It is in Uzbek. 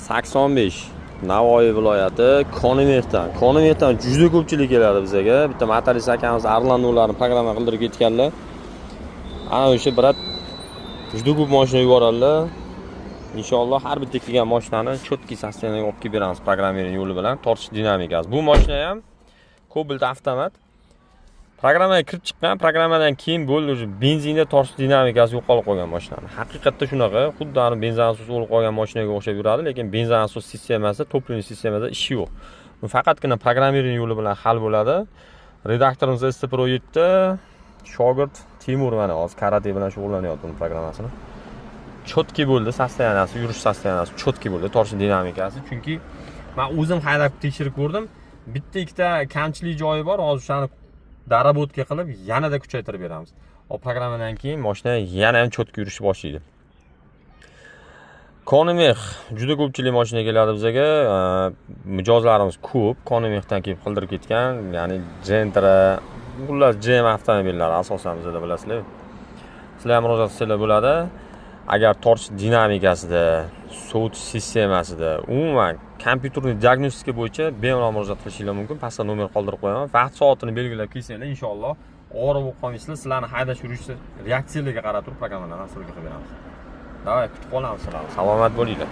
85, Navoiy viloyati, Konimehdan. Konimehdan juda ko'pchilik keladi bizaga. Bitta motorist akamiz Arlandolarni programma qildirib ketganlar. Ana o'sha, брат, juda ko'p mashina yuboradilar. Inshaalloh, har bitta kelgan mashinani четкий состояние ga olib kelib beramiz programmering yo'li bilan, tortish dinamikasi. Bu mashina ham Cobalt avtomat. Programmaga kirib chiqqan, programmadan keyin bo'ldi, уже benzinda tortish dinamikasi yo'qolib qolgan mashinani. Haqiqatda shunaqa, xuddi ani benzin nasos o'lib qolgan mashinaga o'xshab yuradi, lekin benzin nasos sistemasi, топливный sistemada ishi yo'q. Bu faqatgina programmering yo'li bilan hal bo'ladi. Redaktorimiz ST Pro 7, shogird Timur mana hozir karate bilan shug'ullanyapti uni programmasini. Четкий bo'ldi состояния si, yurish состояния si четкий bo'ldi, tortish dinamikasi. Chunki men o'zim haydab tekshirib ko'rdim. Bitta ikkita kamchilik joyi bor, hozir o'shani доработка qilib yanada kuchaytirib beramiz. O programmadan keyin mashina yana ham четко yurishni boshlaydi. Konimeh juda ko'pchilik mashina keladi bizaga. Mijozlarimiz ko'p. Konimehdan kelib qildirib ketgan, ya'ni Gentra, xullas GM avtomobillari asosan bizada, bilasizlar. Sizlar ham murojaat qilsanglar bo'ladi. Agar tortish dinamikasida, sovutish sistemasida, umuman kompyuterni diagnostika bo'yicha bemalol murojaat qilishinglar mumkin. Pastda nomer qoldirib qo'yaman. Vaqt soatini belgilab kelsanglar, inshaalloh ovora bo'lib qolmaysizlar. Sizlarni haydash yurish reaksiyalarga qarab turib programmalarni настройка qilib beramiz. Давай, kutib qolamiz sizlarni. Salomat bo'linglar.